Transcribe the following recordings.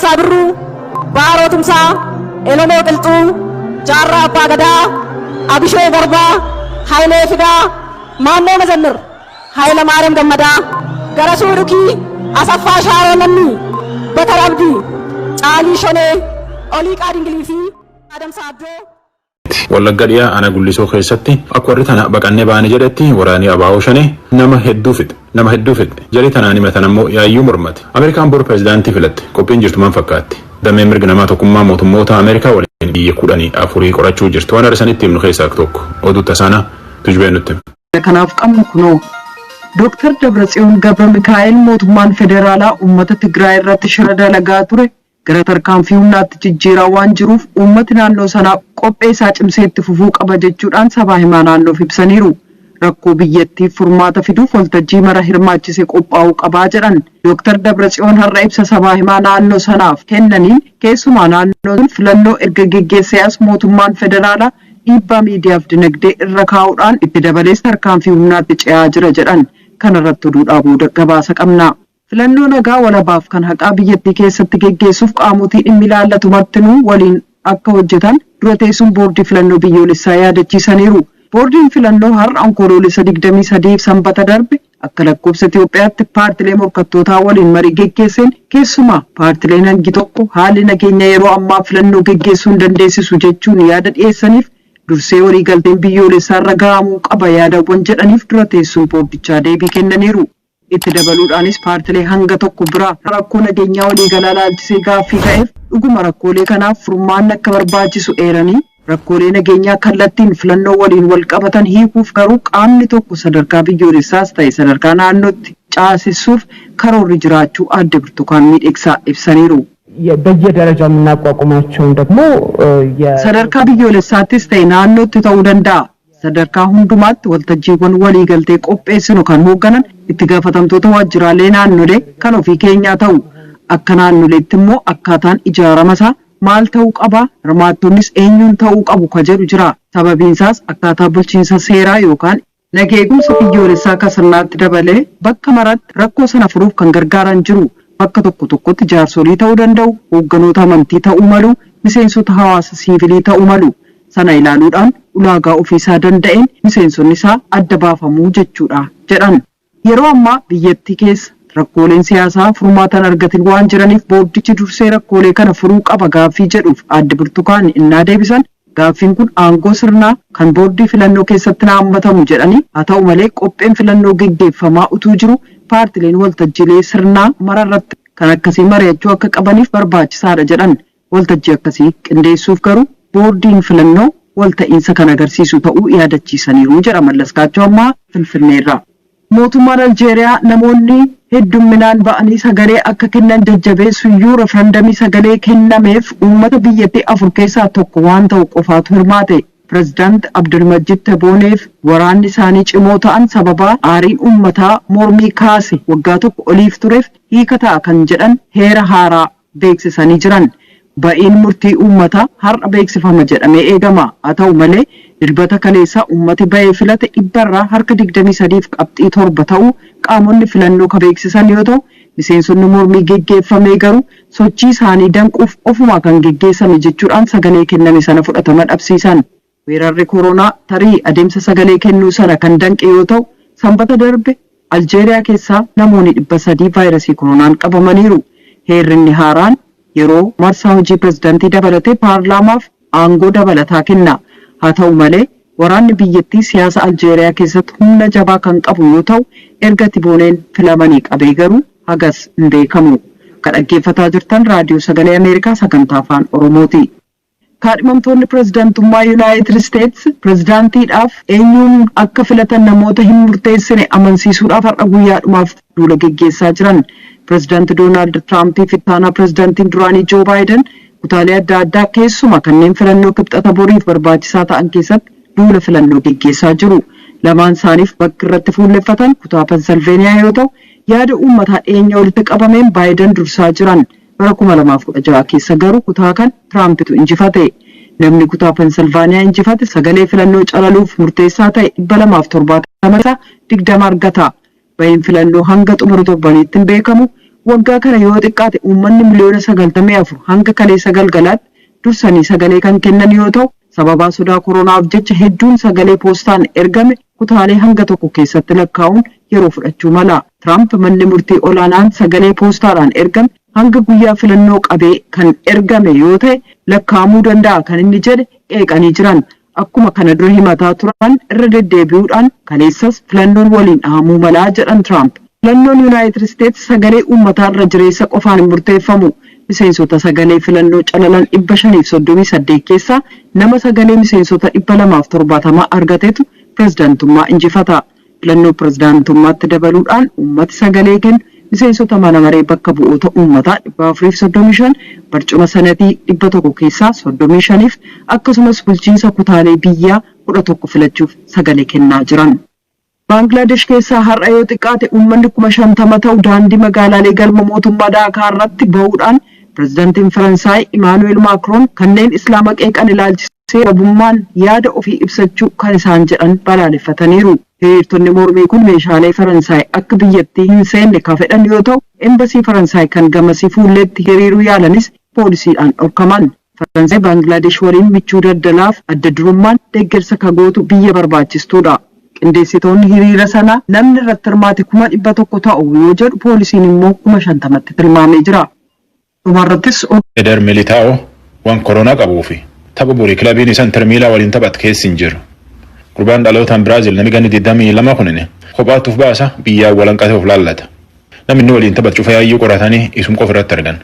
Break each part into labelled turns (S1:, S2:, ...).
S1: Raggaasaa Birruu, Baaroo Tumsaa, Elemoo Qilxuu, Jaarraa Abbaa Gadaa, Abishee Garbaa, Hayilee Fidaa, Maammoo Mazammir, Hayila Maariyaam Gammadaa, Garasuu Dhukii, Asaffaa Shaaroo Lammii, Bakar Abdii, Caalii Shonee, Oliiqaa Dingilii fi Adamsaa Abdoo.
S2: Wallagga Dhiyaa Aanaa Gullisoo keessatti akka warri tana baqannee baane jedhetti waraanii ABO Shanee nama hedduu fixe. Nama hedduu fixe. Jarii tanaan himatan ammoo yaayyuu mormate. Ameerikaan bor pireezidaantii filatte. Qophiin jirtu maal fakkaatti? Dameen mirga namaa tokkummaa mootummoota Ameerikaa waliin biyya 14 qorachuu jirti. Waan har'isanitti himnu keessaa tokko. Oduu tasaanaa tujubee nutti.
S3: Kanaaf qabnu kunoo. Dooktar Dabratsiyoon Gabra Mikaa'el mootummaan federaalaa uummata Tigraay irratti shira dalagaa ture gara tarkaanfii humnaatti jijjiiraa waan jiruuf uummati naannoo sanaa qophee isaa cimsee itti fufuu qaba jechuudhaan sabaa himaa naannoof ibsaniiru. Rakkoo biyyattiif furmaata fiduuf waltajjii mara hirmaachise qophaa'uu qabaa jedhan. Dooktar Dabratsiyoon har'a ibsa sabaa himaa naannoo sanaaf kennaniin keessumaa naannoon filannoo erga geggeessee as mootummaan federaalaa dhiibbaa miidiyaaf dinagdee irra kaa'uudhaan itti dabalees tarkaanfii humnaatti ce'aa jira jedhan. Kanarratti oduudhaa booda gabaasa qabna. Filannoo nagaa walabaaf kan haqaa biyyattii keessatti geggeessuuf qaamotii dhimmi ilaallatu martinuu waliin akka hojjetan dura teessuun boordii filannoo biyyoolessaa yaadachiisaniiru. Boordiin filannoo har'a Onkoloolessa 23 Sanbata darbe akka lakkoofsa Itoophiyaatti paartilee morkattootaa waliin marii geggeesseen keessumaa paartileen hangi tokko haalli nageenya yeroo ammaa filannoo geggeessuu hin dandeessisu jechuun yaada dhiyeessaniif dursee waliigalteen biyyoolessaa irra gahamuu qaba yaadawwan jedhaniif dura teessuun boordichaa deebii kennaniiru. Itti dabaluudhaanis paartilee hanga tokko biraa rakkoo nageenyaa waliigalaa laalchisee gaaffii ka'eef dhuguma rakkoolee kanaaf furmaanni akka barbaachisu eeranii rakkoolee nageenyaa kallattiin filannoo waliin wal qabatan hiikuuf garuu qaamni tokko sadarkaa biyyoolessaas ta'e sadarkaa naannootti caasessuuf karoorri jiraachuu Aadde Birtukaan Miidhegsaa ibsaniiru.
S4: በየደረጃው የምናቋቁማቸውን ደግሞ
S3: Sadarkaa biyyoolessaattis ta'e naannootti ta'uu danda'a. Sadarkaa hundumaatti waltajjiiwwan waliigaltee qopheessinu kan hoogganan itti gaafatamtoota waajjiraalee naannolee kan ofii keenyaa ta'u. Akka naannoleetti immoo akkaataan ijaarama isaa maal ta'uu qaba, hirmaattonnis eenyuun ta'uu qabu ka jedhu jira. Sababiin isaas akkaataa bulchiinsa seeraa yookaan nageegumsa biyyoolessaa akka sirnaatti dabalee bakka maratti rakkoo sana furuuf kan gargaaran jiru. Bakka tokko tokkotti jaarsolii ta'uu danda'u, hoogganoota amantii ta'uu malu, miseensota hawaasa siivilii ta'uu malu. Sana ilaaluudhaan ulaagaa ofiisaa danda'een miseensonni isaa adda baafamuu jechuudha jedhan. Yeroo ammaa biyyattii keessa rakkooleen siyaasaa furmaatan argatin waan jiraniif boordichi dursee rakkoolee kana furuu qaba gaaffii jedhuuf Aadde Birtukaan innaa deebisan gaaffiin kun aangoo sirnaa kan boordii filannoo keessatti haammatamu jedhanii, haa ta'u malee qopheen filannoo geggeeffamaa utuu jiru paartileen waltajjiilee sirnaa mara irratti kan akkasii mari'achuu akka qabaniif barbaachisaadha jedhan. Waltajjii akkasii qindeessuuf garuu boordiin filannoo walta'iinsa kan agarsiisu ta'uu yaadachiisaniiru jedha Mallaskaachoo ammaa Finfinneerraa. Mootummaan Aljeeriyaa namoonni heddumminaan ba'anii sagalee akka kennan jajjabeessu iyyuu referendamii sagalee kennameef uummata biyyattii afur keessaa tokko waan ta'u qofaatu hirmaate. Pireezidaant Abdulmajid Tebooneef waraanni isaanii cimoo ta'an sababaa aariin uummataa mormii kaase waggaa tokko oliif tureef hiika ta'a kan jedhan heera haaraa beeksisanii jiran. Ba'iin murtii uummataa har'a beeksifama jedhamee eegama. Haa ta'u malee Dilbata kaleessaa uummati ba'ee filate dhibbarraa harka 23.7 ta'uu qaamonni filannoo ka beeksisan yoo ta'u, miseensonni mormii geggeeffamee garuu sochii isaanii danquuf ofumaa kan geggeessame jechuudhaan sagalee kenname sana fudhatama dhabsiisan. Weerarri koronaa tarii adeemsa sagalee kennuu sana kan danqe yoo ta'u, Sanbata darbe Aljeeriyaa keessaa namoonni 300 vaayirasii koronaan qabamaniiru. Heerri haaraan yeroo marsaa hojii pireezidaantii dabalatee paarlaamaaf aangoo dabalataa kenna. Haa ta'u malee waraanni biyyattii siyaasa Aljeeriyaa keessatti humna jabaa kan qabu yoo ta'u, erga Tibooneen filamanii qabee garuu hagas hin beekamu. Kan dhaggeeffataa jirtan Raadiyoo Sagalee Ameerikaa sagantaa Afaan Oromooti. Kaadhimamtoonni pireezidaantummaa Yuunaayitid Isteets pireezidaantiidhaaf eenyuun akka filatan namoota hin murteessine amansiisuudhaaf har'a guyyaadhumaaf duula geggeessaa jiran. Pireezidaanti Doonaald Tiraampii fi ittaanaa pireezidaantiin duraanii Joo Baayiden kutaalee adda addaa keessuma kanneen filannoo Kibxata boriif barbaachisaa ta'an keessatti duula filannoo geggeessaa jiru. Lamaan isaaniif bakki irratti fuulleffatan kutaa Pensilveeniyaa yoo ta'u, yaada uummataa dhiyeenya walitti qabameen Baayiden dursaa jiran. Bara 2016 keessa garuu kutaa kan Tiraampitu injifate. Namni kutaa Pensilvaaniyaa injifate sagalee filannoo calaluuf murteessaa ta'e 270 keessaa 20 argata. Bahiin filannoo hanga xumura torbaniitti hin beekamu. Waggaa kana yoo xiqqaate uummanni miliyoona 94 hanga kaleessa galgalaatti dursanii sagalee kan kennan yoo ta'u, sababaa sodaa koronaaf jecha hedduun sagalee poostaan ergame kutaalee hanga tokko keessatti lakkaa'uun yeroo fudhachuu mala. Tiraamp manni murtii olaanaan sagalee poostaadhaan ergame hanga guyyaa filannoo qabee kan ergame yoo ta'e lakkaa'amuu danda'a kan inni jedhe qeeqanii jiran. Akkuma kana dura himataa turan irra deddeebi'uudhaan kaleessas filannoon waliin dhahamuu malaa jedhan Tiraamp. Filannoon Yuunaayitid Isteetsi sagalee uummataa irra jireessa qofaan hin murteeffamu. Miseensota sagalee filannoo calalan 538 keessaa nama sagalee miseensota 270 argatetu pirezidaantummaa injifata. Filannoo pirezidaantummaatti dabaluudhaan uummati sagalee kennu miseensota mana maree bakka bu'oota uummataa 435, barcuma sanatii 100 keessaa 35f, akkasumas bulchiinsa kutaalee biyyaa 11 filachuuf sagalee kennaa jiran. Baangilaadesh keessaa har'a yoo xiqqaate uummanni 50,000 ta'u daandii magaalaalee galma mootummaa Daakaa irratti bahuudhaan pirezidaantiin Faransaay Imaanu'eel Maakroon kanneen Islaama qeeqan ilaalchisee walabummaan yaada ofii ibsachuu kan isaan jedhan balaaleffataniiru. Hiriirtonni mormii kun meeshaalee Faransaay akka biyyattii hin seenne kan fedhan yoo ta'u, embasii Faransaay kan gamasii fuulleetti hiriiruu yaalanis poolisiidhaan dhorkaman. Faransaay Baangilaadesh waliin michuu daldalaaf adda durummaan deeggarsa kagootu biyya barbaachistuudha. Qindeessitoonni hiriira sanaa namni irratti hirmaate 100,000 ta'u yoo jedhu, poolisiin immoo 50,000tti tilmaamee jira. Dhumarrattis
S2: Eder Militao waan koronaa qabuufi tapha borii kilabiin isaa Inter Miilaa waliin taphatu keessa hin jiru. Gurbaan dhalootaan Biraazil namni ganni 22 kunin kophaatti of baasa, biyyaan walanqatee of laallata. Namni inni waliin taphatu cufa yaayyuu qoratanii isum qofa irratti argan.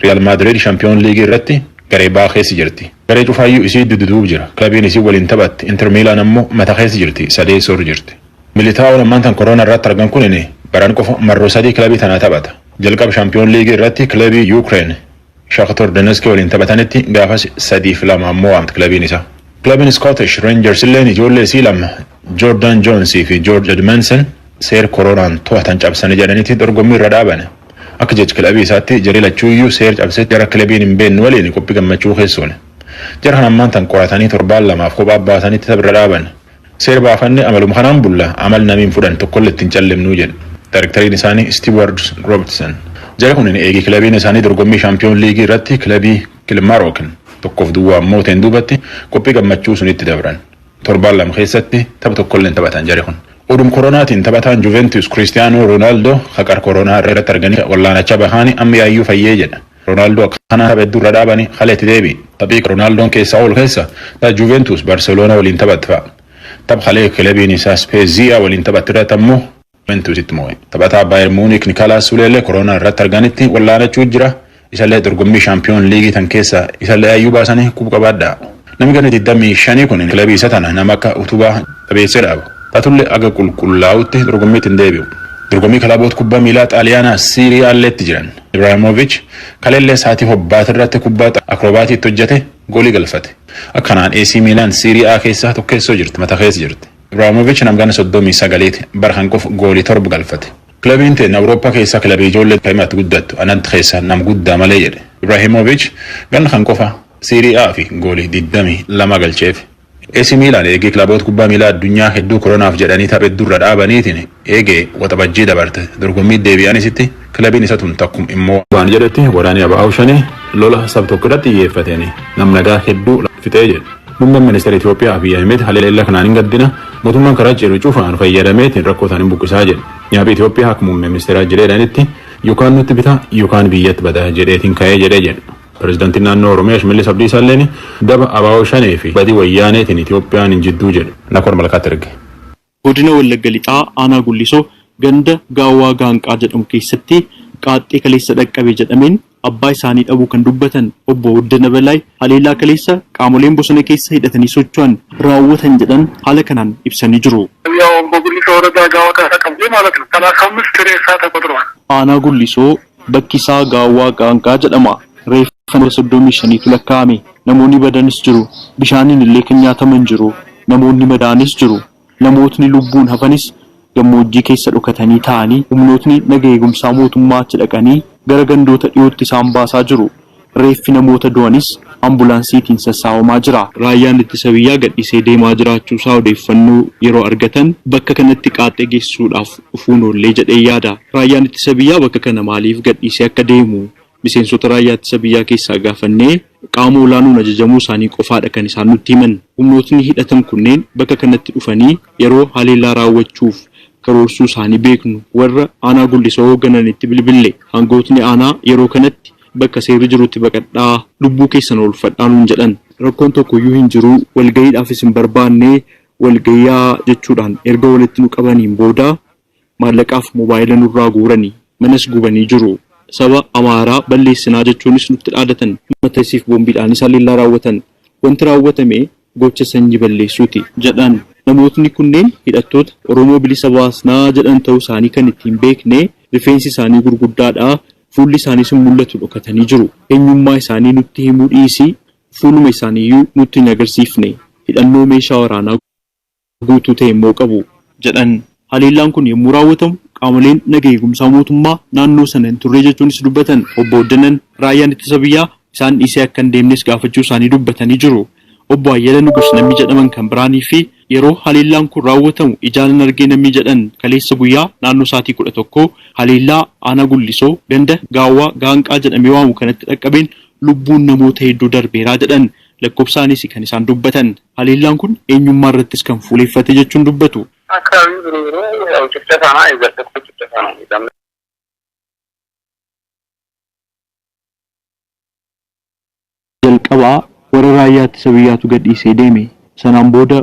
S2: Real Madrid Champion League irratti garee baa keessa jirti. Garee cufaayyuu isii dududuub jira. Kilabiin isii waliin taphatti Inter Miilaan ammoo mata keessa jirti, sadeessoo irra jirti. Militaa'oon ammaan tan koronaa irratti argan kunin baran qofa marroo sadii kilabii tanaa taphata. Jalqaba Champion League irratti kilabii Ukraine Shakhtar Donetsk waliin taphatanitti gaafas 3-2 ammoo waamte kilabiin isaa. Kilabiin Scottish Rangers illeen ijoollee isii lama Jordan Jones fi George Edmondson seer koronaan to'atan cabsanii jedhanitti dorgommii irra dhaaban. Akka jecha kilabii isaatti jarri lachuuyyuu seer cabsee jara kilabiin hin beekne waliin qophii gammachuu keessoone. Jara kan ammaan tan qoratanii torbaan lamaaf kophaa baasanitti tapha irra dhaaban. Seer baafanne amaluma kanaan bulla, amal namiin fudhan tokkollee ittiin callemnuu jedhe. Daayirektariin isaanii Stewart Robertson. Jara kun eegi kilabiin isaanii dorgommii Shaampiyoon Liigii irratti kilabii Kilmaarookin 1-0 mooteen duubatti qophii gammachuu sunitti dabran. Torbaan 2 keessatti tapha tokkollee hin taphatan jari kun. Odum koronaatiin taphataan Juventus Cristiano Ronaldo haqar koronaa irratti arganii wallaanachaa bahaanii amma yaayyuu fayyee jedha. Ronaldo akkanaa tapha hedduu irra dhaabanii kaleetti deebi. Taphii Ronaldoon keessaa oolu keessa tapha Juventus Barcelona waliin taphatte fa'a. Tapha kalee kilabiin isaa Spezia waliin taphatte irratti ammoo Juventusitti moo'e. Taphataa Bayern Munich Nikolaas Suleellee koronaa irratti arganitti wallaanachuu jira. Isallee dorgommii Shaampiyoon Liigii tan keessa isallee ayyuu baasanii quba qabaadha. Namni ganna 25 kun kilabii isa tana nama akka utubaa jabeessee dhaabu. Taatullee aga qulqullaa'utti dorgommiitti hin deebi'u. Dorgommii kilaboota kubbaa miilaa Xaaliyaanaa Siirii Aalleetti jiran. Ibrahimovic kaleellee sa'aatii hobbaat irratti kubbaa akroobaatiitti hojjete goolii galfate. Akkanaan AC Milan Siirii A keessaa tokkeessoo jirti, mata keessa jirti. Ibrahimovic nama ganna 39ti, bara kan qofa goolii 7 galfate. Kilabiin ta'e Awurooppaa keessaa kilabii ijoollee kaimaatti guddattu anatti keessa nam guddaa malee jedhe. Ibrahimovic ganna kan qofa Siirii A fi goolii 22 galcheef. AC Milan eegee kilaboota kubbaa miilaa addunyaa hedduu koronaaf jedhanii tapha hedduu irra dhaabaniitiin eegee Waxabajjii dabarte dorgommii deebi'anisitti kilabiin isa tun takkum immoo. Waan jedhetti waraanni ABO Shanee lola sab tokko irratti xiyyeeffateen nam nagaa hedduu fixee jedhe. Muummeen ministeera Itoophiyaa Abiy Ahmed haleellaa kanaan hin gaddina, mootummaan karaa jiru cufaan fayyadameetiin rakkoo isaanii buqqisaa jedhe. Nyaaphi Itoophiyaa akka muummee ministeeraa jedheedhanitti yookaan nutti bitaa yookaan biyyatti badaa jedheetiin ka'ee jedhee jedhe. Pireezidaantiin naannoo Oromiyaa Shimallis Abdiisaa illeen daba ABO Shanee fi badii wayyaaneetiin Itoophiyaan hin jidduu jedhe. Nakoor Malkaatti erge.
S5: Godina Wallagga Lixaa Aanaa Gullisoo ganda Gaawwaa Gaanqaa jedhamu keessatti qaaxxee kaleessa dhaqqabe jedhameen abbaa isaanii dhabuu kan dubbatan Obbo Wuddina Balaay haleellaa kaleessa qaamoleen bosona keessa hidhatanii socho'an raawwatan jedhan haala kanaan ibsanii jiru.
S6: ያው በጉሊሶ ወረዳ ጋዋ ቀበሌ ማለት ነው 35 ሬሳ ተቆጥሯል።
S5: Aanaa Gullisoo bakki isaa Gaawwaa Gaanqaa jedhama. Reeffa nama 35tu lakkaa'ame. Namoonni badanis jiru. Bishaaniin illee kan nyaataman jiru. Namoonni madaanis jiru. Namootni lubbuun hafanis gammoojjii keessa dhokatanii taa'anii humnootni naga eegumsaa mootummaa achi dhaqanii gara gandoota dhiyootti isaan baasaa jiru. Reeffi namoota du'anis ambulaansiitiin sassaabamaa jira. Raayyaan ittisa biyyaa gadhiisee deemaa jiraachuusaa odeeffannoo yeroo argatan bakka kanatti qaaxxee geessuudhaaf dhufuun oollee jedhee yaada. Raayyaan ittisa biyyaa bakka kana maaliif gadhiisee akka deemu miseensota raayyaa ittisa biyyaa keessaa gaafannee qaama olaanuun ajajamuu isaanii qofaadha kan isaan nutti himan. Humnootni hidhatan kunneen bakka kanatti dhufanii yeroo haleellaa raawwachuuf karoorsuu isaanii beeknu warra aanaa Gullisoo hooggananitti bilbille. Hangootni aanaa yeroo kanatti bakka seerri jirutti baqadhaa, lubbuu keessan oolfadhaa nuun jedhan. Rakkoon tokkoyyuu hin jiru, walga'iidhaafis hin barbaanne, walga'iyaa jechuudhaan erga walitti nu qabaniin booda maallaqaaf moobaayila nurraa guuranii manas gubanii jiru. Saba Amaaraa balleessinaa jechuunis nutti dhaadatan. Matasiif boombiidhaanis haleellaa raawwatan. Wanti raawwatame gocha sanyii balleessuuti jedhan. Namootni kunneen hidhattoota Oromoo bilisa baasnaa jedhan ta'uu isaanii kan ittiin beekne rifeensi isaanii gurguddaadha. Fuulli isaaniis hin mul'atu, dhokatanii jiru. Eenyummaa isaanii nutti himuu dhiisii fuuluma isaaniiyyuu nutti hin agarsiifne. Hidhannoo meeshaa waraanaa guutuu ta'e immoo qabu jedhan. Haleellaan kun yommuu raawwatamu qaamoleen naga eegumsaa mootummaa naannoo sana hin turre jechuunis dubbatan obbo Oddanan. Raayyaan ittisa biyyaa isaan dhiisee akka hin deemnes gaafachuu isaanii dubbatanii jiru. Obbo Ayyala Nugus namni jedhaman kan biraanii fi yeroo haleellaan kun raawwatamu ijaanan argee namni jedhan kaleessa guyyaa naannoo sa'aatii 11 haleellaa aanaa Gullisoo ganda Gaawwaa Gaanqaa jedhamee waamu kanatti dhaqqabeen lubbuun namoota hedduu darbeeraa jedhan. Lakkoofsaanis kan isaan dubbatan. Haleellaan kun eenyummaa irrattis kan fuuleeffate jechuun dubbatu.
S6: አካባቢው ዞሮ ዞሮ ያው ጭፍጨፋ ነው፣ የዘር ተኮር ጭፍጨፋ ነው።
S5: Jalqabaa warra raayyaa ittisa biyyaatu gadhiisee deeme. Sanaan booda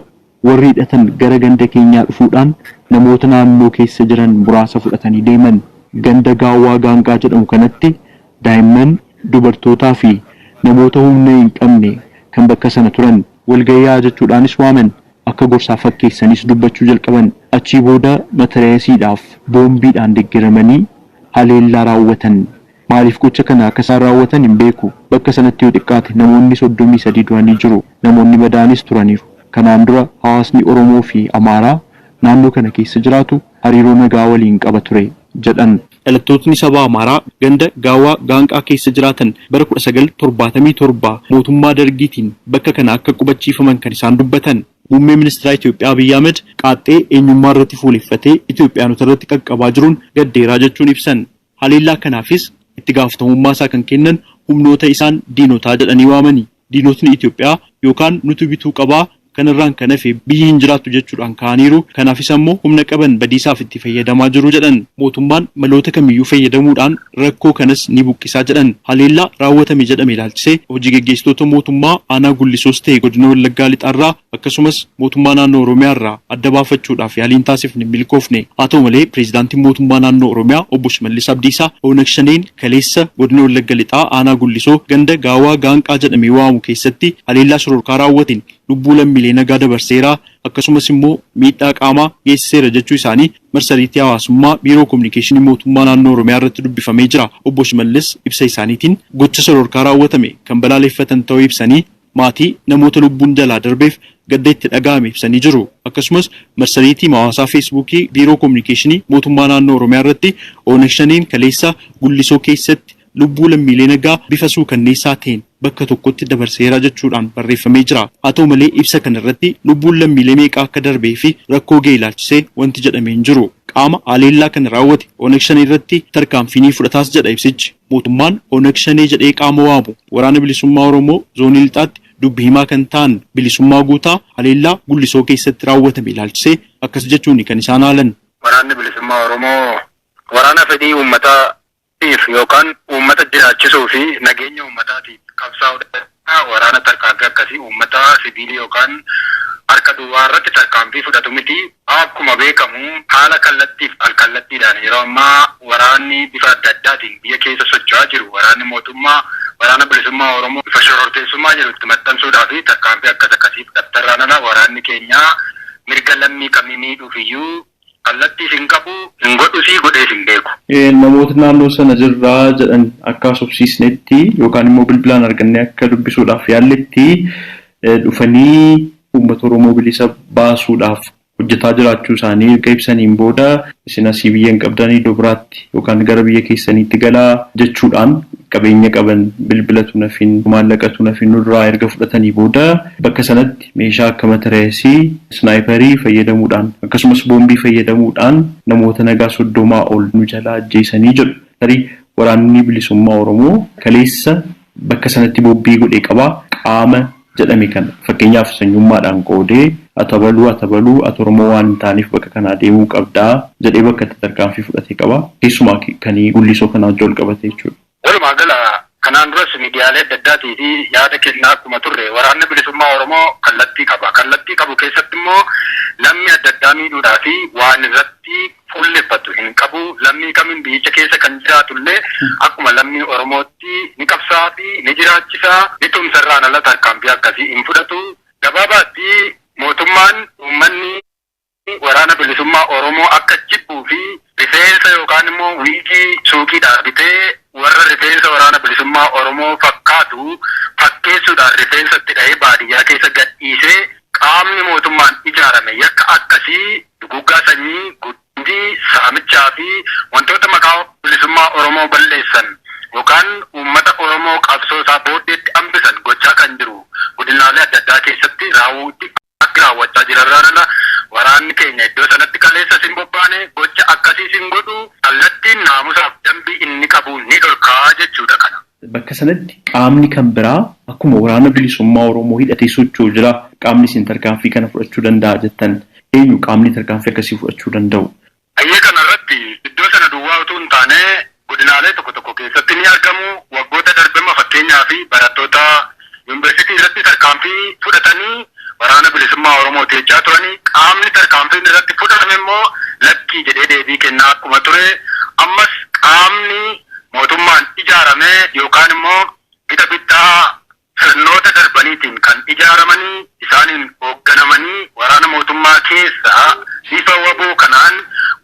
S5: warri hidhatan gara ganda keenyaa dhufuudhaan namoota naannoo keessa jiran muraasa fudhatanii deeman. Ganda Gaawwaa Gaanqaa jedhamu kanatti daa'imman, dubartootaa fi namoota humna hin qabne kan bakka sana turan walgayyaa jechuudhaanis waaman. Akka gorsaa fakkeessanis dubbachuu jalqaban. Achii booda matareesiidhaaf boombiidhaan deeggaramanii haleellaa raawwatan. Maaliif gocha kana akka isaan raawwatan hin beeku. Bakka sanatti yoo xiqqaate namoonni 33 du'anii jiru. Namoonni madaanis turaniiru. Kanaan dura hawaasni Oromoo fi Amaaraa naannoo kana keessa jiraatu hariiroo nagaa waliin qaba ture jedhan. Dhalattootni saba Amaaraa ganda Gaawwaa Gaanqaa keessa jiraatan bara 1977 mootummaa Dargiitiin bakka kana akka qubachiifaman kan isaan dubbatan. Muummee ministeera Itoophiyaa Abiyyi Ahmed qaaxxee eenyummaa irratti fuuleffatee Itoophiyaanota irratti qaqqabaa jiruun gaddeeraa jechuun ibsan. Haleellaa kanaafis itti gaafatamummaa isaa kan kennan humnoota isaan diinotaa jedhanii waamani. Diinotni Itoophiyaa yookaan nuti bituu qabaa, kanarraan kan hafe biyyi hin jiraattu jechuudhaan ka'aniiru. Kanaafis ammoo humna qaban badiisaaf itti fayyadamaa jiru jedhan. Mootummaan maloota kamiyyuu fayyadamuudhaan rakkoo kanas ni buqqisaa jedhan. Haleellaa raawwatame jedhame ilaalchisee hojii geggeessitoota mootummaa aanaa Gullisoos ta'e godina Wallaggaa Lixaarraa akkasumas mootummaa naannoo Oromiyaarraa adda baafachuudhaaf yaaliin taasifne milkoofne. Haa ta'u malee pireezidaantiin mootummaa naannoo Oromiyaa obbo Shimallis Abdiisaa Oonag Shaneen kaleessa godina Wallagga Lixaa aanaa Gullisoo ganda Gaawaa Gaanqaa jedhamee waamu keessatti haleellaa shororkaa raawwateen lubbuu lammiilee nagaa dabarseera, akkasumas immoo miidhaa qaamaa geessiseera jechuu isaanii marsariitii hawaasummaa biiroo kominikeeshinii mootummaa naannoo Oromiyaa irratti dubbifamee jira. Obbo Shimallis ibsa isaaniitiin gocha shororkaa raawwatame kan balaaleffatan ta'uu ibsanii maatii namoota lubbuun jalaa darbeef gadda itti dhaga'ame ibsanii jiru. Akkasumas marsariitii hawaasaa Feesbuukii biiroo kominikeeshinii mootummaa naannoo Oromiyaa irratti Oonag Shaneen kaleessa Gullisoo keessatti lubbuu lammiilee nagaa bifa suukanneessaa ta'een bakka tokkotti dabarseera jechuudhaan barreeffamee jira. Haa ta'u malee ibsa kana irratti lubbuun lammiilee meeqa akka darbee fi rakkoo ga'e ilaalchisee wanti jedhamee hin jiru. Qaama haleellaa kana raawwate Oonag Shanee irratti tarkaanfii ni fudhataas jedha ibsichi. Mootummaan Oonag Shanee jedhee qaama waamu Waraana Bilisummaa Oromoo zoonii lixaatti dubbi himaa kan ta'an Bilisummaa Guutaa haleellaa Gullisoo keessatti raawwatame ilaalchisee akkas jechuun kan isaan haalan.
S6: Waraanni Bilisummaa Oromoo waraana fedhii uummataatiif yookaan uummata jiraachisuu fi nageenya uummataatiif qabsaa'udha. Waraana tarkaanfii akkasii uummata siviilii yookaan harka duwwaa irratti tarkaanfii fudhatu miti. Akkuma beekamu haala kallattiif alkallattiidhaan yeroo ammaa waraanni bifa adda addaatiin biyya keessa socho'aa jiru, waraanni mootummaa Waraana Bilisummaa Oromoo bifa shororteessummaa jedhu itti maxxansuudhaa fi tarkaanfii akkas akkasii fudhattarraan ala waraanni keenya mirga lammii kamii miidhuuf iyyuu kallattiis hin qabu, hin godhusii, godhees hin beeku.
S5: Namoota naannoo sana jirraa jedhan akka haasofsiisnetti yookaan immoo bilbilaan argannee akka dubbisuudhaaf yaalletti, dhufanii uummata Oromoo bilisa baasuudhaaf hojjetaa jiraachuu isaanii erga ibsaniin booda, isin asii biyya hin qabdanii, iddoo biraatti yookaan gara biyya keessaniitti galaa jechuudhaan Qabeenya qaban bilbilatu nafin maallaqatu nafin nurraa erga fudhatanii booda bakka sanatti meeshaa akka matareesii snaayiparii fayyadamuudhaan akkasumas boombii fayyadamuudhaan namoota nagaa 30 ol nu jalaa ajjeesanii jedhu. Tarii waraanni bilisummaa Oromoo kaleessa bakka sanatti boobbii godhee qabaa qaama jedhame kana fakkeenyaaf sanyummaadhaan qoodee atabaluu atabaluu ati Oromoo waan hin taaneef bakka kanaa deemuu qabdaa jedhee bakka itti tarkaanfii fudhatee qaba. Keessumaa kan Gullisoo kanaa wajjin wal qabate jechuudha.
S6: Walumaa gala kanaan duras miidiyaalee adda addaatii fi yaada kennaa akkuma turre waraanni bilisummaa Oromoo kallattii qaba. Kallattii qabu keessatti immoo lammii adda addaa miidhuudhaa fi waan irratti fuulleffatu hin qabu. Lammii kamiin biyyicha keessa kan jiraatullee akkuma lammii Oromootti ni qabsaa fi ni jiraachisaa, ni tumsarraan ala tarkaanfii akkasii hin fudhatu. Gabaabaatti mootummaan uummanni waraana bilisummaa Oromoo akka jibbuu fi rifeensa yookaan immoo wiigii suuqiidhaa bitee warra rifeensa waraana bilisummaa Oromoo fakkaatu fakkeessuudhaan rifeensa itti dhahee baadiyyaa keessa gadhiisee qaamni mootummaan ijaarame yakka akkasii duguuggaa sanyii, guddii, saamichaa fi wantoota maqaa bilisummaa Oromoo balleessan yookaan uummata Oromoo qabsoo isaa booddeetti hambisan gochaa kan jiru godinaalee adda addaa keessatti raawwuutti akka raawwachaa jirarraan ala waraanni keenya iddoo sanatti kaleessa sin bobbaane gocha akkasii sin godhu kallattiin naamusaaf dambii inni qabu ni dhorkaa jechuudha kana.
S5: Bakka sanatti qaamni kan biraa akkuma waraana bilisummaa Oromoo hidhatee socho'u jira. Qaamni isin tarkaanfii kana fudhachuu danda'a jettan eenyu qaamni tarkaanfii akkasii fudhachuu danda'u?
S6: Ayyee kanarratti iddoo sana duwwaa utuu hin taane godinaalee tokko tokko keessatti ni argamu. Waggoota darbema fakkeenyaa fi barattoota yuunivarsiitii irratti tarkaanfii fudhatanii waraana bilisummaa Oromoo jechaa turanii qaamni tarkaanfiin irratti fudhatame immoo lakkii jedhee deebii kennaa akkuma ture ammas qaamni mootummaan ijaarame yookaan immoo gita bittaa sirnoota darbaniitiin kan ijaaramanii isaaniin hoogganamanii waraana mootummaa keessaa bifa waboo kanaan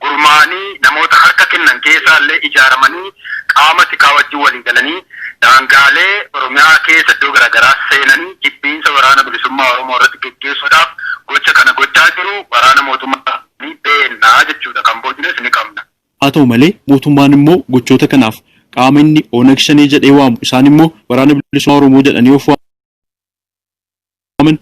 S6: gurmaanii namoota harka kennan keessaa illee ijaaramanii qaama tikaa wajjin walii galanii daangaalee Oromiyaa keessa iddoo garaagaraa seenanii jibbiinsa waraana bilisummaa Oromoo irratti geggeessuudhaaf gocha kana gochaa jiru waraana mootummaa ni beennaa jechuudha kan boodines ni qabna.
S5: Haa ta'u malee mootummaan immoo gochoota kanaaf qaama inni Oneg Shanee jedhee waamu isaan immoo waraana bilisummaa Oromoo jedhanii of waaman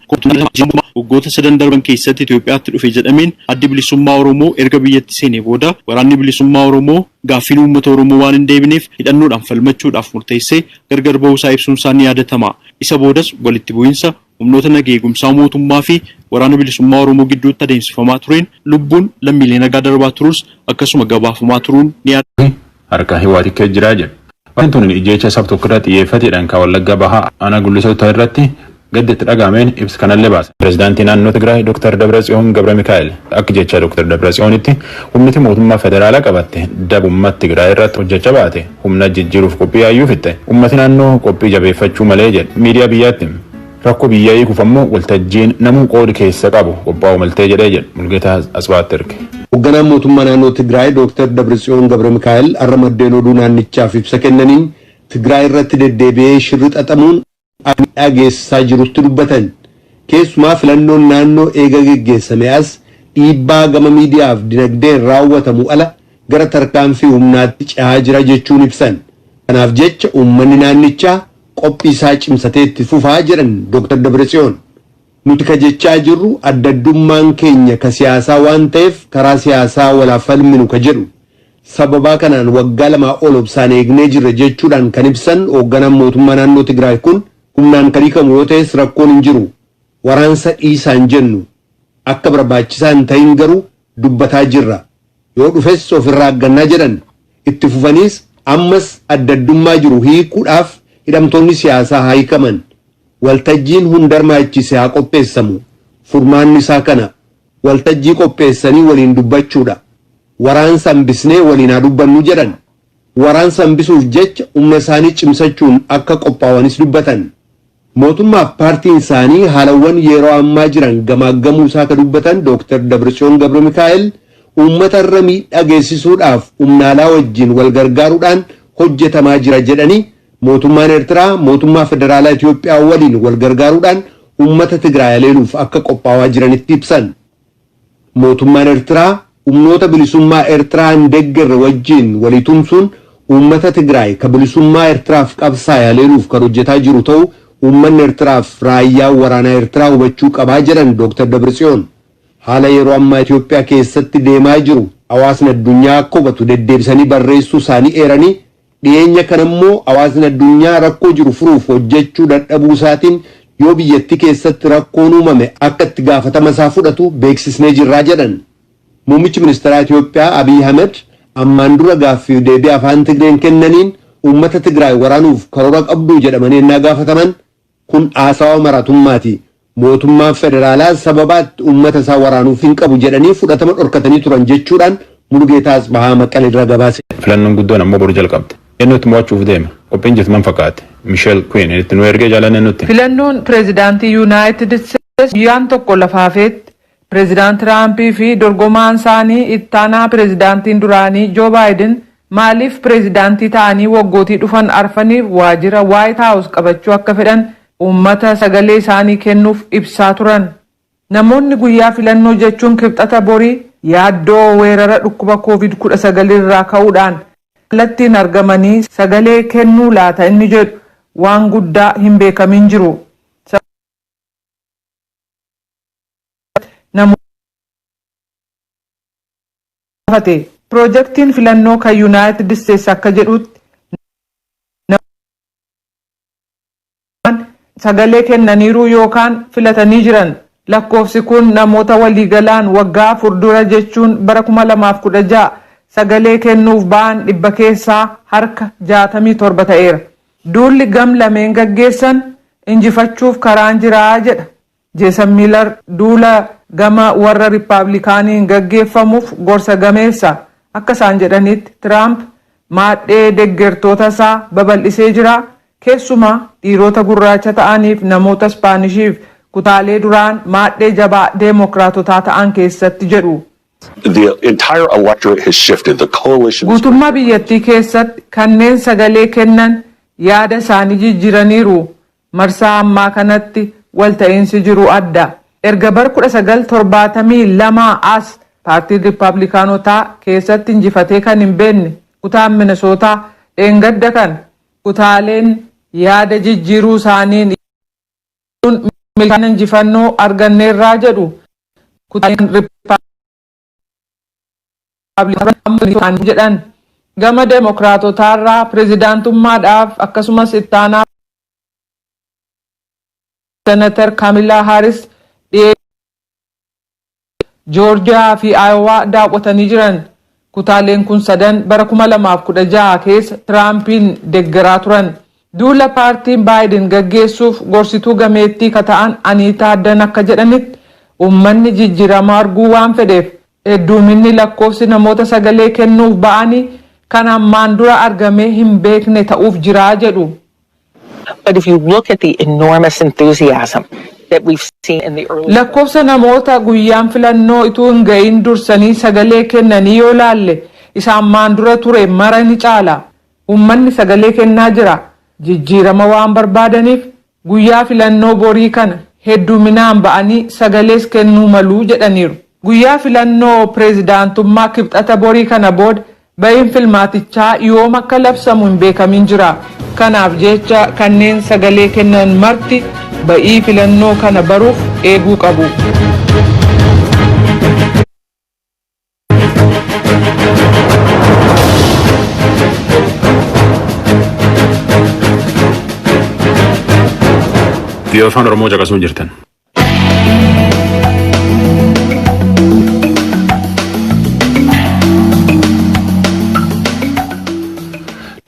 S5: waggoota sadan darban keessatti Itoophiyaatti dhufe jedhameen addi bilisummaa Oromoo erga biyyatti seenee booda waraanni bilisummaa Oromoo gaaffiin uummata Oromoo waan hin deebineef hidhannoodhaan falmachuudhaaf murteessee gargar ba'uusaa ibsuun isaa ni yaadatama. Isa boodas walitti bu'iinsa humnoota nagaa eegumsaa mootummaa fi waraana bilisummaa Oromoo gidduutti adeemsifamaa tureen lubbuun lammiilee nagaa darbaa turus akkasuma gabaafamaa turuun ni yaadatama.
S2: Harka hiwaatikkee jiraa jedhu. Wanti tun ijjeecha sab tokko irratti xiyyeeffateedhaan kan Wallagga Bahaa aanaa Gullisoo irratti gaddi itti dhaga'ameen ibsa kanallee baase. Pireezidaantii naannoo Tigraay Dr. Dabratsiyoon Gabra Mikaa'el akka jecha Dr. Dabratsiyoonitti humniti mootummaa federaalaa qabatte dabummaa Tigraay irratti hojjechaa baate humna jijjiiruuf qophii yaayyuu fitte. Ummati naannoo qophii jabeeffachuu malee jedhe miidiyaa biyyaatti. Rakkoo biyyaa hiikuuf ammoo waltajjiin namuu qoodi keessa qabu qophaa'u maltee jedhee jedhe Mulgeetaa Asbaatti erge.
S7: Hoogganaan mootummaa naannoo Tigraay Dr. Dabratsiyoon Gabra Mikaa'el har'a maddeen oduu naannichaaf ibsa kennaniin Tigraay irratti deddeebi'ee shirri xaxamuun miidhaa geessisaa jirutti dubbatan. Keessumaa filannoon naannoo eega geggeessame as dhiibbaa gama miidiyaaf dinagdeen raawwatamu ala gara tarkaanfii humnaatti cehaa jira jechuun ibsan. Kanaaf jecha uummanni naannichaa qophii isaa cimsatee itti fufaa jedhan Dr. Dabratsiyoon. Nuti ka jechaa jirru adda addummaan keenya ka siyaasaa waan ta'eef karaa siyaasaa walaaf falminu ka jedhu. Sababaa kanaan waggaa 2 ol obsaan eegnee jirra jechuudhaan kan ibsan hoogganaan mootummaa naannoo Tigraay kun humnaan kan hiikamu yoo ta'es rakkoon hin jiru. Waraansa dhiisaa hin jennu. Akka barbaachisaa hin ta'in garuu dubbataa jirra. Yoo dhufes ofirraa aggannaa jedhan. Itti fufaniis ammas adda addummaa jiru hiikuudhaaf hidhamtoonni siyaasaa haa hiikaman. Waltajjiin hunda hirmaachise haa qopheessamu. Furmaanni isaa kana. Waltajjii qopheessanii waliin dubbachuudha. Waraansa hambisnee waliin haa dubbannu jedhan. Waraansa hambisuuf jecha humna isaanii cimsachuun akka qophaawanis dubbatan. Mootummaaf paartiin isaanii haalawwan yeroo ammaa jiran gamaaggamuu isaa ka dubbatan Dr. Dabratsiyoon Gabra Mikaa'el uummata irra miidhaa geessisuudhaaf humna alaa wajjin wal gargaaruudhaan hojjetamaa jira jedhanii mootummaan Eertiraa mootummaa federaalaa Itoophiyaa waliin wal gargaaruudhaan uummata Tigraay haleeluuf akka qophaawaa jiranitti ibsan. Mootummaan Eertiraa humnoota bilisummaa Eertiraa hin deeggarre wajjin walii tumsuun Uummata Tigraay ka bilisummaa Eertiraaf qabsaa'e haleeluuf kan hojjetaa jiru ta'uu uummanni Eertiraaf raayyaan waraanaa Eertiraa hubachuu qabaa jedhan Dr. Dabratsiyoon. Haala yeroo ammaa Itoophiyaa keessatti deemaa jiru hawaasni addunyaa akka hubatu deddeebisanii barreessuu isaanii eeranii, dhiyeenya kana immoo hawaasni addunyaa rakkoo jiru furuuf hojjechuu dadhabuu isaatiin yoo biyyattii keessatti rakkoon uumame akka itti gaafatama isaa fudhatu beeksisnee jirraa jedhan. Muummichi ministeeraa Itoophiyaa Abiy Ahmed ammaan dura gaaffiif deebii afaan Tigreen kennaniin uummata Tigraay waraanuuf karoora qabduu jedhamanii ennaa gaafataman kun haasawa maraatummaati. Mootummaan federaalaa sababaatti uummata isaa waraanuuf hin qabu jedhanii fudhatama dhorkatanii turan jechuudhaan Mulugeetaa Asbahaa Maqalee irraa gabaase.
S2: Filannoon guddoon ammoo boru jalqabde. Eenyutti mo'achuuf deema? Qophiin jirtu man fakkaate? Misheel Queen itti nu ergee jaalanne nutti.
S8: Filannoon pireezidaantii Yuunaayitid Isteetsi guyyaan tokko lafaafeetti pireezidaant Tiraampii fi dorgomaan isaanii ittaanaa pireezidaantiin duraanii Joo Baayiden maaliif pireezidaantii ta'anii waggootii dhufan arfaniif waajjira Waayit Haawus qabachuu akka fedhan uummata sagalee isaanii kennuuf ibsaa turan. Namoonni guyyaa filannoo jechuun Kibxata borii yaaddoo weerara dhukkuba COVID-19 irraa ka'uudhaan kallattiin argamanii sagalee kennuu laata inni jedhu waan guddaa hin beekamin jiru. Namoota Piroojeektiin filannoo kan Yuunaayitid Isteetsi akka jedhutti sagalee kennaniiru yookaan filatanii jiran. Lakkoofsi kun namoota waliigalaan waggaa 4 dura jechuun bara 2016 sagalee kennuuf ba'an dhibba keessaa harka 67 ta'eera. Duulli gam lameen gaggeessan injifachuuf karaan jiraa jedha. Jeesan Miilar duula gama warra Riippaabilikaaniin gaggeeffamuuf gorsa gameessa. Akka isaan jedhanitti, Tiraamp maadhee deeggartoota isaa babal'isee jira. Keessumaa dhiirota gurraacha ta'aniif namoota Ispaanishiif kutaalee duraan maadhee jabaa Deemokiraatotaa ta'an keessatti jedhu.
S9: The entire electorate has shifted. The coalition.
S8: Guutummaa biyyattii keessatti kanneen sagalee kennan yaada isaanii jijjiiraniiru. Marsaa ammaa kanatti walta'iinsi jiru adda. Erga bara 1972 as paartiin Riippaabilikaanotaa keessatti injifatee kan hin beekne kutaan Minisootaa dheengadda kan kutaaleen yaada jijjiiruu isaaniin milkaa'ina injifannoo arganneerraa jedhu. Kutaaleen Riippaabilikaanotaa jedhan. Gama Deemokiraatotaarraa pireezidaantummaadhaaf akkasumas ittaanaa Senatar Kaamilaa Haaris dhiyee Joorjiyaa fi Aayowaa daawwatanii jiran. Kutaaleen kun sadan bara 2016 keessa Tiraampiin deeggaraa turan. Duula paartiin Baayiden gaggeessuuf gorsituu gameettii ka ta'an Aniitaa Addan akka jedhanitti, uummanni jijjiirama arguu waan fedheef hedduminni lakkoofsi namoota sagalee kennuuf ba'anii kan ammaan dura argamee hin beekne ta'uuf jiraa jedhu.
S10: But if you look at the enormous enthusiasm that we've seen in the early
S8: Lakkoofsa namoota guyyaan filannoo ituu hin ga'iin dursanii sagalee kennanii yoo laalle, isa ammaan dura ture mara ni caala. Uummanni sagalee kennaa jira. Jijjiirama waan barbaadaniif guyyaa filannoo borii kana hedduminaan ba'anii sagalees kennuu maluu jedhaniiru. Guyyaa filannoo pireezidaantummaa Kibxata borii kana booda ba'iin filmaatichaa yoom akka labsamu hin beekamin jira. Kanaaf jecha kanneen sagalee kennan marti ba'ii filannoo kana baruuf eeguu qabu.
S2: VOA Afaan Oromoo caqasuu jirtan.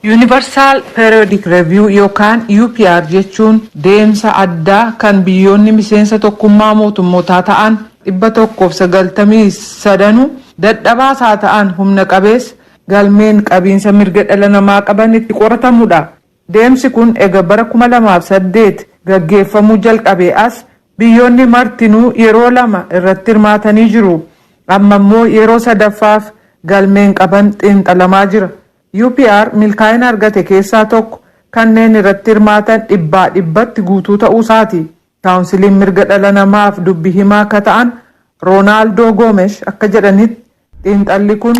S8: Universal Periodic Review yookaan UPR jechuun deemsa addaa kan biyyoonni miseensa Tokkummaa Mootummootaa ta'an 193nuu, dadhabaas haa ta'an humna qabeessa, galmeen qabiinsa mirga dhala namaa qaban itti qoratamudha. Deemsi kun ega bara 2008 gaggeeffamuu jalqabee as biyyoonni martinuu yeroo lama irratti hirmaatanii jiru. Amma immoo yeroo sadaffaaf galmeen qaban xiinxalamaa jira. UPR milkaa'ina argate keessaa tokko kanneen irratti hirmaatan dhibbaa dhibbatti guutuu ta'uu isaati. Kaawunsiliin mirga dhala namaaf dubbi himaa akka ta'an Roonaaldoo Goomesh akka jedhanitti, xiinxalli kun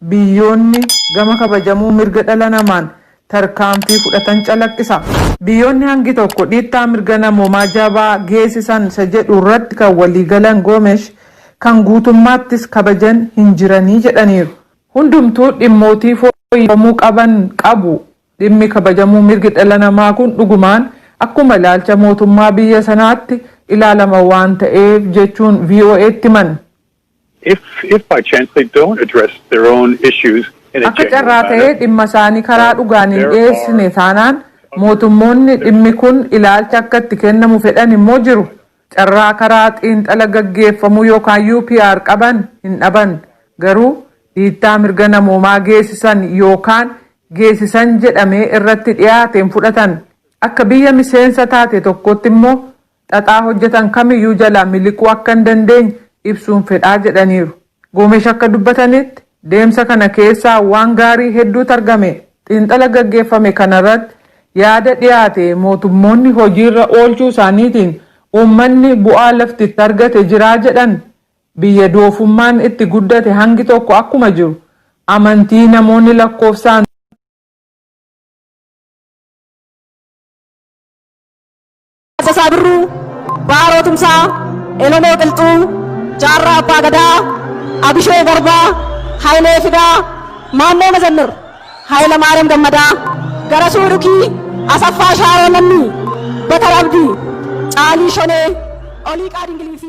S8: biyyoonni gama kabajamuu mirga dhala namaan tarkaanfii fudhatan calaqqisa. Biyyoonni hangi tokko dhiittaa mirga namoomaa jabaa geessisan isa jedhu irratti kan waliigalan Goomesh, kan guutummaattis kabajan hin jiranii jedhaniiru. Hundumtuu dhimmootii fooyyeffamuu qaban qabu. Dhimmi kabajamuu mirgi dhala namaa kun dhugumaan akkuma ilaalcha mootummaa biyya sanaatti ilaalama waan ta'eef, jechuun VOA'tti himan.
S11: If by chance they don't address their own issues in a
S8: Akka
S11: genuine
S8: carraa ta'ee
S11: manner,
S8: dhimma isaanii karaa dhugaan hin dhiyeessine taanaan, mootummoonni dhimmi kun ilaalcha akka itti kennamu fedhan immoo jiru. Carraa karaa xiinxala gaggeeffamuu yookaan UPR qaban hin dhaban. Garuu dhiittaa mirga namoomaa geessisan yookaan geessisan jedhamee irratti dhiyaateen fudhatan. Akka biyya miseensa taate tokkotti immoo xaxaa hojjetan kamiyyuu jalaa miliquu akka hin dandeenye ibsuun fedhaa, jedhaniiru. Goomesh akka dubbatanitti, deemsa kana keessaa waan gaarii hedduutu argame. Xiinxala gaggeeffame kanarratti yaada dhiyaate mootummoonni hojiirra oolchuu isaaniitiin uummanni bu'aa laftitti argate jiraa jedhan. Biyya doofummaan itti guddate hangi tokko akkuma jiru, amantii namoonni lakkoofsaan
S1: Taaddasaa Birruu, Baaroo Tumsaa, Elemoo Qilxuu, Jaarraa Abbaa Gadaa, Abishee Garbaa, Hayilee Fidaa, Maannoo Mazammir, Hayila Maariyaam Gammadaa, Garasuu Dhukii, Asaffaa Shaaroo Lammii, Batar Abdii, Caalii Shonee, Oliiqaa Dingilii fi